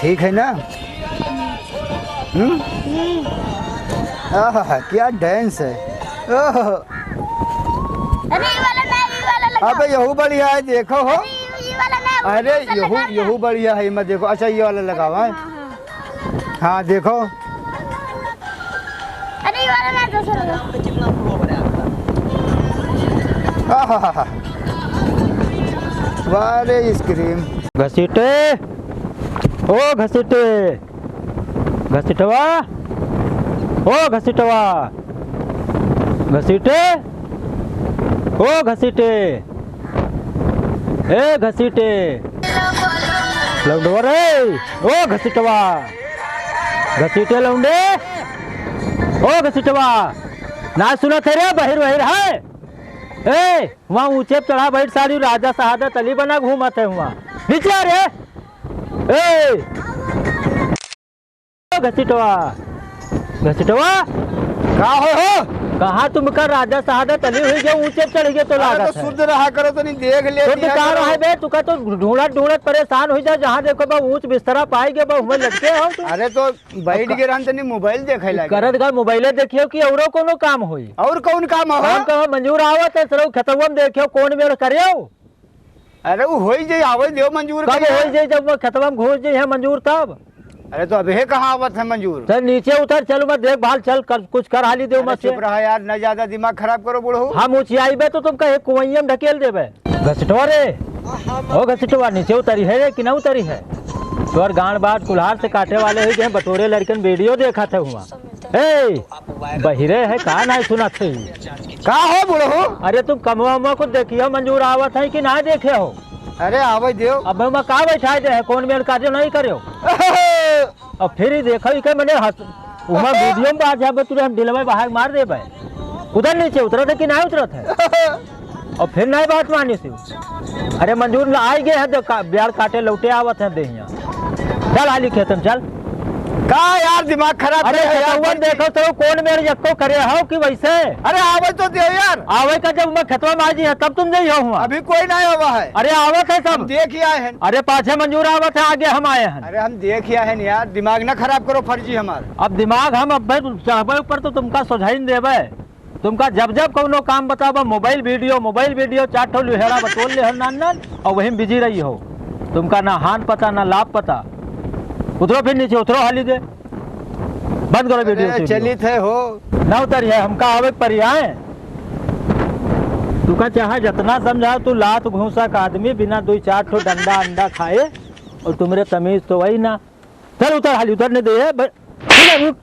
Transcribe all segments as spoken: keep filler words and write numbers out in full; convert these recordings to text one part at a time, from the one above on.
ठीक है ना? हम्म? आहा, क्या dance है। ओहो। अरे, ये वाला ना, ये वाला लगाओ। अबे, यहू बढ़िया है, देखो हो। अरे, ये, ये वाला ना, अरे, ये वाला यहू, लगा लिया। यहू बढ़िया है, मैं देखो। अच्छा, ये वाला लगाओ, हैं? हाँ, हाँ। हाँ, देखो। अरे, ये वाला ना, दूसरा वाला। आहाहा। वाह रे आइसक्रीम। घसीटे, ओ घसीटे, घसीटवा, ओ घसीटवा, घसीटे, ओ घसीटे। ए घसीटे। लौंडवा रे, ओ घसीटवा। घसीटे लौंडे, ओ घसीटवा। ना सुनत है रे, बहिर वहिर है। ए, वहाँ ऊँचे पे चढ़ा बैठ साली राजा शहादत अली बना घूमत है वहाँ। नीचे आ रे। ए। घसीटवा, घसीटवा। का हो, हो? कहाँ तुमका राजा शहादत अली हुई गया, ऊँचे चढ़ गया तो अरे लागत तो है। शुद्ध रहा करो, तनी देख ले शुद्ध दिया कहाँ करो। रहा है बे, तुका तो ढूंढत ढूंढत परेशान हुई जा, जहाँ देखो बा ऊँच बिस्तरा पाई गया बा, हुए लटके हो तुम। अरे तो बैठ अब के रहन तनी मोबाइल देखे लागे। करत का मोबाइले देखियो कि औरो कोनो काम होई? और कौन काम हो? काम कहो मंजूर आवत है, सरऊ खेतवा में देखियो कौन मेड़ करियो। अरे, उ होई जाई, आवे देव मंजूर कब करे। होई जाई? जब वो खेतवा में घुस जाई है मंजूर तब। अरे, तो अबे कहाँ आवत है मंजूर? चल नीचे उतर, चल मैं देखभाल, चल कर, कुछ कर हाली देव अरे, मत से। चुप रहा यार, न ज्यादा दिमाग खराब करो बूढ़ो। हम ऊँचियाई बे तो तुम कहे कुआइया में ढकेल देबे। घसीटवा रे, ओ घसीटवा, नीचे उतरी है रे कि ना उतरी है? तोर गांड बाट कुल्हार से काटे वाले हो गए, बटोरे लड़कन वीडियो देखा था हुआ। ए, बहिरे है, का नाई सुनत है? का हो बूढ़ो? अरे तुम कमवा उमवा कुछ देखियो, मंजूर आवत है कि ना देखे हो? अरे आवे देव। अब मैं का बैठाए दे है, कौन मेल कार्य नहीं करियो? अब फिर ही देखो, ई के मने हंस, उमा वीडियो में बात जाबे, तुरंत दिलवा बाहर मार देबे। उधर नीचे उतरत है कि ना उतरत है? और फिर नहीं बात मानी से। अरे मंजूर ला आई गए हैं, देख का, ब्याड़ काटे लौटे आवत हैं देहिया। चल हाली खेतन चल। का यार दिमाग खराब अरे करे हो यार, खेतवन देखो तो कौन मेर यक्को करे हो कि वैसे? अरे आवे तो दे यार। आवे का जब मैं खेतवा में आ जी है तब तुम जाई हो हुआ। अभी कोई ना आवा है। अरे आवत है सब। हम देख ही आए हैं। अरे पाछे मंजूर आवत है, आगे हम आए हैं। अरे हम देख ही आए हैं यार, दिमाग ना खराब करो फर्जी हमार। अब दिमाग हम अब चढ़बे ऊपर तो तुमका सोझाई न देबे। तुमका जब जब कौनो काम बताबा, मोबाइल वीडियो, मोबाइल वीडियो, चार ठो लुहेड़ा बटोर ले हो नान नान, और वहीं बिजी रही हो। तुमका ना हान पता, ना लाभ पता। उतरो फिर नीचे, उतरो हाली दे। बंद करो वीडियो अरे, स्टूडियो। चलित है हो। ना उतरी है, हमका आवे के परी आए। तुका चाहे जितना समझाओ, तू लात घूसा का आदमी, बिना दो चार ठो डंडा अंडा खाए, और तुमरे तमीज तो वही ना। चल उतर हाली, उतर नहीं दे, ब-, उतर, उठ।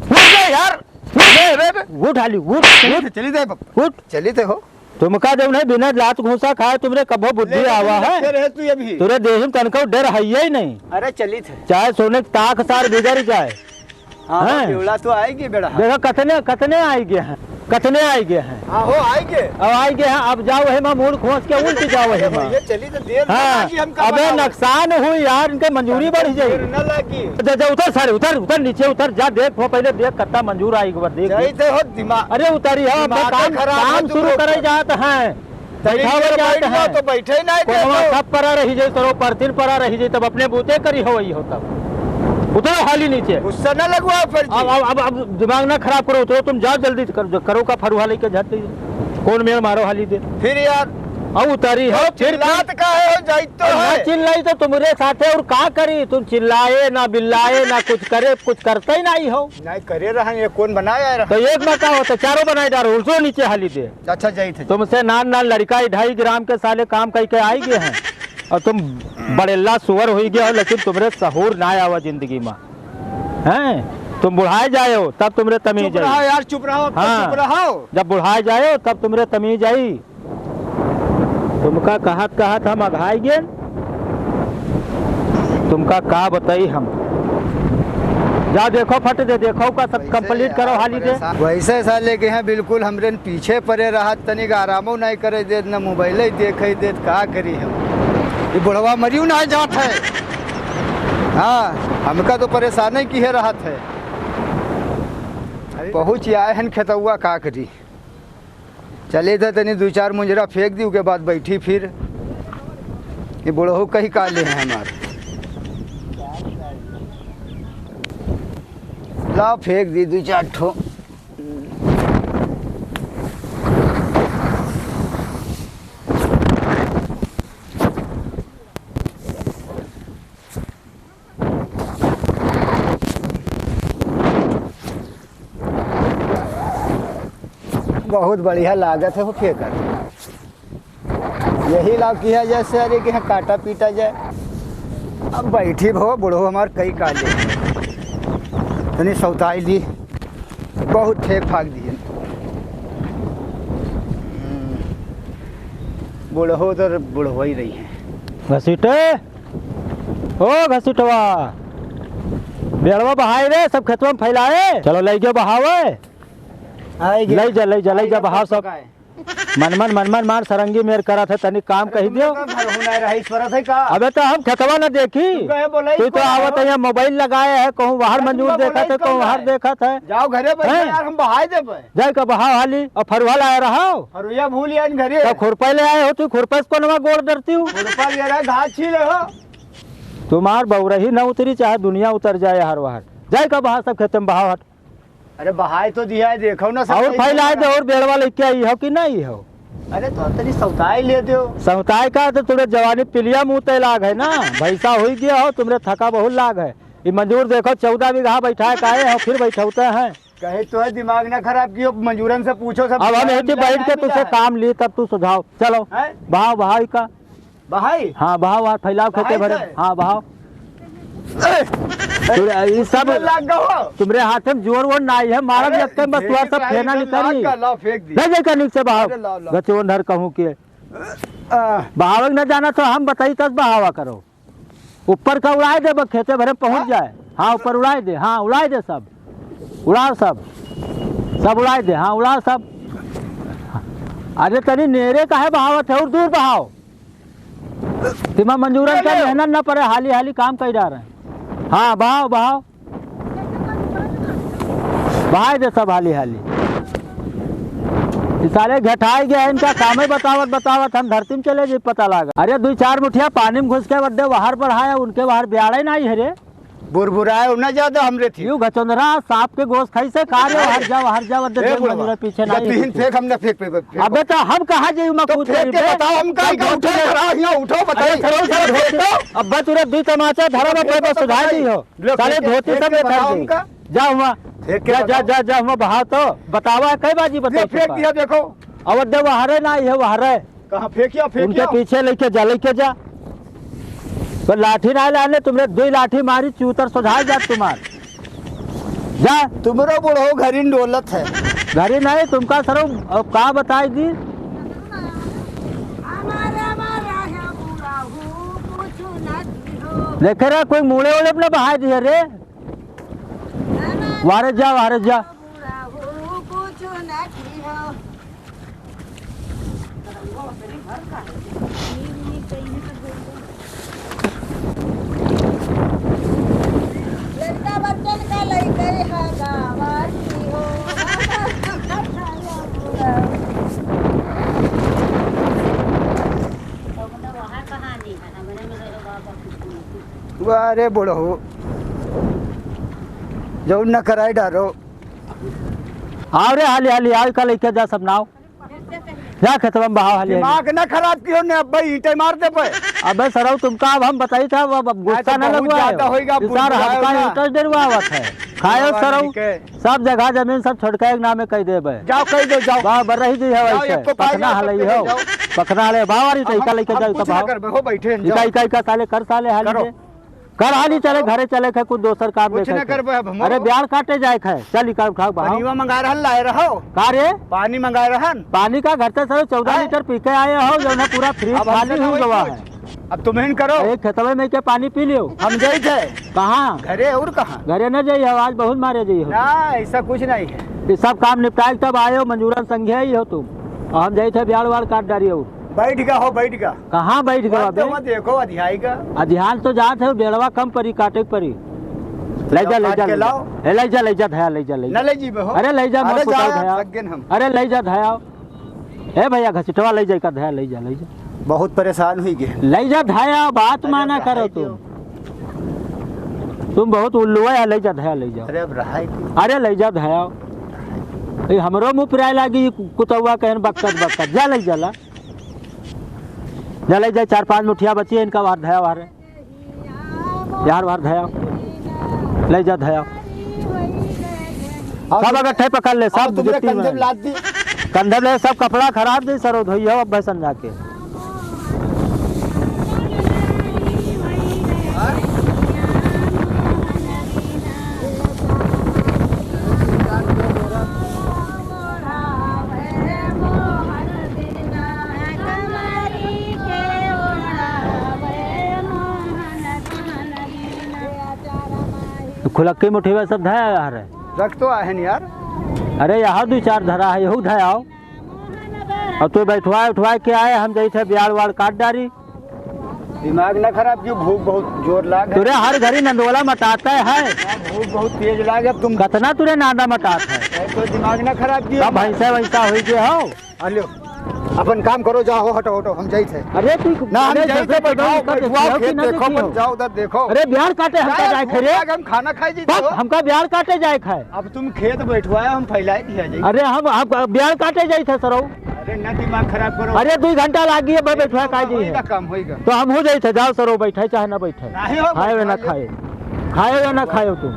उठ जा यार, उठ जा, अरे, अरे। उठ हाली, उठ, चलित उठ, है, चलित है बाप। उठ। चलित है हो। तुमका जब नहीं बिना लात घूसा खाए, तुमरे कबो बुद्धि लेकिन आवा है? रखे रहे तू अभी। तुरे देही में तनका डर है ही नहीं। अरे चलित है। चाहे सोने की ताक सार बिगड़ जाए। हाँ, हैं? बेवड़ा तो आएगी बेड़ा। देखो कतने, कतने आएगे हैं, कतने आएगे हैं। हाँ, हो आएगे। अब आएगे हैं, अब जाओ है माँ मूड़ खोस के उल्ट जाओ है माँ। ये चली तो देर हाँ, ना लगी, हमका अबे बताओ। नुकसान हुई यार, इनके मंजूरी बढ़ जाई। देर ना लगी। जा, जा, उतर सारे, उतर, उतर, नीचे उतर, जा, देख, वो पहले देख, कत्ता मंजूर आई, एक बार देख, जाई देख। तो हो दिमाग, अरे उतरी है, अपना दिमाग काम, खराब है काम तुम शुरू लोग करे का। जात हैं। तनी बैठावे देर जात बैठ जाओ हैं। तो बैठे ही नहीं कोनो देते। सब परा रही जाई, सरो परतिन परा रही जाई, तब अपने बूते करी हो, वही हो तब। उतरो हाली नीचे। गुस्सा ना लगवाओ फिर जी। अब, अब, अब, अब दिमाग ना खराब करो, उतरो तुम जाओ जल्दी, कर, करो का फरुहा लेके जाते ही। कौन मेड़ मारो हाली दे। फिर यार। अब उतरी हो, अब फिर चिल्लात का है, हो जाइत तो अब ना है। चिल्लाई तो तुम्हरे साथे और का करी? तुम चिल्लाए ना बिल्लाए ना कुछ करे, कुछ करते ही नहीं हो। नहीं करे रहा, ये कौन बनाया रहा? तो एक में का होता, चारों बनाए डारो, उल्टो नीचे हाली दे। अच्छा, जाइत है। तुमसे नान नान लड़का ही ढाई ग्राम के साले काम कई के आई गए हैं और तुम बड़ेल्ला सुअर हुई गए हो, लेकिन तुमरे सहूर ना आवा जिंदगी में, हैं? तुम बुढ़ाए जाए हो तब तुमरे तमीज चुप रहो आई। यार, चुप रहो, अब तो हाँ। चुप रहो। जब बुढ़ाए जाए हो तब तुमरे तमीज आई। तुमका कहत कहत हम अघाई गेन, तुमका का बताई हम। जा देखो फट दे, देखो का सब वैसे complete करो यार हाली दे। परेशान, वैसे साले के हैं बिल्कुल हमरे न पीछे परे रहत, तनिक आरामो नहीं करे देत, न मोबाइल ही देखे देत, का करी हम। ये बुढ़वा मरियो ना जात है। हाँ, हमका तो परेशान ही किहे रहत है। पहुँच आए हैं खेतउआ, का करी। चले थे तनी दो चार मुंजरा फेंक दी, उके बाद बैठी फिर। ये बुढ़ऊ कही का ले हैं हमार। लाओ, फेंक दी दुइ चार ठो। बहुत बढ़िया लागत है हो फेंकत। यही लाभ किया जाए, सारे के यहाँ काटा पीटा जाए। अब बैठी भो बुढ़ो हमार कई काले। तनी सौताई ली, बहुत फेंक फाक दिए। हम्म, बुढ़ो तो बुढ़ो ही रही है। घसीटे, ओ घसीटवा, बेड़वा बहाए रे, सब खेतवा में फैलाए। चलो लई गयो बहावे। आए गे। लई जा, लई जा, लई जा, आए गे, बहाव सब। पकाए। मन मन, मन मन मार सरंगी मेर करत है, तनी काम अरे कही तुम दियो। लोग का घर होना है, रहा ईश्वर है का? अबे तो हम खेतवा न देखी। तुम कहे बोला तू तो ईश्वर आवत हो? है यहाँ मोबाइल लगाए है, कहूँ बाहर अरे मंजूर तुमका देखत बोला है, ईश्वर कहूँ बाहर है। देखत है। जाओ घरे बैठो हैं? यार, हम बहाई देबे। जाए का बहाव हाली, और फरुहा लाए रहो। फरुहा भूल आइन घरे। तो खुरपा ले आए हो तू, खुरपा से कोनवा गोड़ डरती हूँ? खुरपा ले रहा, घास छीले हो। तुम्हार बउरही न उतरी, चाहे दुनिया उतर जाए हर वहर। जाए का बहा सब खेते में बहाव हट। अरे बहाई तो दिया है, देखो ना सब और कैसे फैलाए दे, लगा। और बेड़वा लेके आई हो कि नहीं हो? अरे तो तनी सौताई ले दो। सौताई का तो तुमरे जवानी पिलिया मुँह ते लाग है ना, भैंसा हुई गया हो, तुमरे थका बहुत लाग है। ये मजूर देखो चौदह बीघा बैठा है, काहे हो फिर बैठौते हैं? कहे तो है दिमाग ना खराब कियो, मजूरन से पूछो सब अब हम किराया यही मिला बैठ ना के तुझसे मिला है। काम ली तब तू सुझाव। चलो हैं? बहाव, बहाव का। बहाई? हाँ, बहाव, बहाव, फैलाव खेते बहाई भरे। से? हाँ, बहाव। ए, तुमरे, ये सब तुमरे लाग गो। तुमरे हाथ में जोर वोर नाई है, मारब अरे, जब तक बस फेंक तुहार सब रहा है, फेना इधर निकल लाग गई। का, लाओ, फेंक दी। ले जाए का नीचे बहाव। अरे, लाओ, लाओ। गचवन धर कहूँ के। आ। बहावे के न जाना तो हम बताई तब बहावा करो। ऊपर का उड़ाए दे, बस खेते भरे पहुँच हाँ? जाए। हाँ, ऊपर उड़ाए दे, हाँ, उड़ाए दे सब। उड़ाओ सब। सब उड़ाए दे, हाँ, उड़ाओ सब। अरे तनी नेरे काहे बहावत है, और दूर बहाव। तिमा मंजूरन का ले लो। मेहनत न पड़े, हाली हाली काम कई डारे। हाँ, बहाव, बहाव। बहाई दे सब हाली हाली। ई साले घेठाई गए हैं, इनका कामे बतावत बतावत हम धरती में चले जी पता लागा। अरे दुइ चार मुठिया पानी में घुस के बड्डे बाहर बढ़ाया, उनके बाहर ब्याड़े नहीं है रे। बुरबुराए ना ज्यादा हमरे थी। यू घचोंदरा सांप के गोस खाई से का रे, हर जा, हर जा, बड्डे ए देख बुढ़वा, मंजूरा पीछे जब नहीं तुहिन रुकी। फेंक, हम ना फेंक पे, फेंक। अबे तो हम कहाँ जाई, मैं तो कूद फेंक के करी बताओ, हम काहे का उठा रहा, यहाँ उठो, बताइए। अरे, चलो, चलो, फेंक दो। अबे तुरे दुइ तमाचा धरा, अबे फेंक बस दो, सुधार दी हो। लो, साले फेंक के, धोती फेंक सब के लेकर बताओ दे। उनका। जा हुआ। फेंक के जा, जा, बताओ। जा, जा, हुआ बहाव तो। बतावा, कई बाजी ये बताओ फेंक तुमका? दिया, देखो। अब दे वहरे ना, ये वहरे। कहाँ फेंकिया, उनके फेंकिया? पीछे लेके जा, लेके जा। तो लाठी ना लाने, तुमरे दुइ लाठी मारी, चूतर सोझाए जा तुम्हार। जा। तुमरो बुढ़ो घरी डोलत है। घरी नहीं, तुमका सरऊ, अब का बताई दी? देखे रे, कोई मुड़े उड़े अपने बहाई दिए रे। वारे जा, वारे जा। लड़का बच्चन का लइके है गावारी हो। वाह रे बुढ़ऊ, जौन न कराई डारो। आओ रे, हाली हाली आओ, का लइके जा सब नाव। जा खेतवा में बहाव हाली हाली। दिमाग ना खराब कियो ने, अब भाई ईंटे मार दे पे। अबे सरऊ, तुमका अब हम बताई था, अब, अब गुस्सा आज तो ना बहुत लगवाओ। ज्यादा होइगा, ये सारा बुलबुलायो हमका ना। ईंटा डरवावत है। खायो बुलबुलायो सरऊ, नहीं के। सब जगह जमीन सब छोड़ के एक नामे कह देबे। जाओ, कह दो, जाओ। बा-, बर रही जी है जाओ, वैसे। एको पाई पखना जाओ, हलई सबके हो। जाओ। पखना हले, बाहर ही अब तैका हम, लेके हम जाओ कुछ तो ना भाव। करबे, हो बैठे हैं, इका, जाओ। इका, इका साले कर साले हाली करो। दे। कर हाली चले, घरे चले के कुछ दोसर काम कुछ देखे ना के। करबे अब हम। अरे ब्याड़ काटे जाए के है, चल इका उठाओ बहाव। पनिवा मंगा रहन, लाए रहो। का रे? पानी मंगा रहन। पानी का घर से सर चौदह हैं? लीटर पी के आए हो, जो ना पूरा फ्रिज अब हमसे खाली ना हो होई गवा कुछ। है। अब तुम ही करो। अरे खेतवे में के पानी पी लियो। हम जाई थे। कहाँ? घरे और कहाँ? घरे न जाई हो, आज बहुत मारे जाई हो। ना, ऐसा कुछ नहीं है। ये सब काम निपटाए के तब आए हो, मंजूरन संघे ही हो तुम। और हम जाई थे ब्याड़ वाड़ काट डारी हो। बैठ गया हो, बैठ गया। कहाँ बैठ गया बैठ बे? तो मत देखो, अधियाई का। अधियान तो जात है, बेड़वा कम परी, काटे के परी। ले जा, ले काट जा, के ले जा। लाओ। ए, ले जा, ले जा, धया, ले जा, ले जा। न ले जीबे हो। अरे, ले जा, अरे, मत जा, उठाओ, धया। थक गए हम। अरे, ले जा, धया। ए भैया, घसीटवा ले जा, का धया, ले जा, ले जा। बहुत परेशान हुई गए। ले जा, धया, बात अरे, माना करो तुम। तुम बहुत उल्लू है, ले जा धया, ले जा। अरे अब रहा है कि? अरे ले जा धया। ए, हमरो मुँह पिराए लागी, कु-, कुतौआ कहन बक्कत बक्कत। जा ले जा ला। जा ले जा, चार पाँच मुठिया बची है इनका बाहर धया बाहर। यार बाहर धया। ले जा धया। अब सब अगर ठे पकड़ ले, अब सब तुमरे जितनी कंधे में। लाद दी। कंधे ले सब कपड़ा खराब दे सरो धोई हो अब भैसन जाके। खुलक्की मुठिया सब धया यार। रख तो आहन यार। अरे यहाँ दो चार धरा है, यहू धयाओ। और तू बैठवाए उठवाए के आए, हम जैसे ब्याड़ वाड़ काट डारी। दिमाग ना खराब कियो, भूख बहुत जोर लाग है। तुरे हर घड़ी नंदोला मटाता है। हाँ, भूख बहुत तेज लाग है, अब तुम कतना तुरे नांदा मटात है। अरे तो दिमाग ना खराब कियो। तब भैंसा वैसा हुई गए हो। आ लो, अपन काम करो, जाओ, हटो, हटो, हम जाइत है। अरे तू ना, हम अरे जाइत है, जैसे बैठाओ, बदल कर बैठवाओ, देखियो खेत कि ना देखो, देखियो? अपन जाओ, उधर देखो। अरे ब्याड़ काटे हमका जाए खाए रे। हम खाना खाई जी, बस तो। हमका ब्याड़ काटे जाए खाए। अब तुम खेत बैठवाए, हम फैलाई दिया जाए। अरे हम, हम ब्याड़ काटे जाइत है सरऊ। अरे ना दिमाग खराब करो। अरे दो घंटा लागी है, बैठवाए का जी होइगा है। काम होइगा। तो हम हो जाइत है, जाओ सरऊ बैठे चाहे ना बैठे। नहीं हो, खाए वे ना बैठवाए। खाए। खाए वे ना खाए तुम।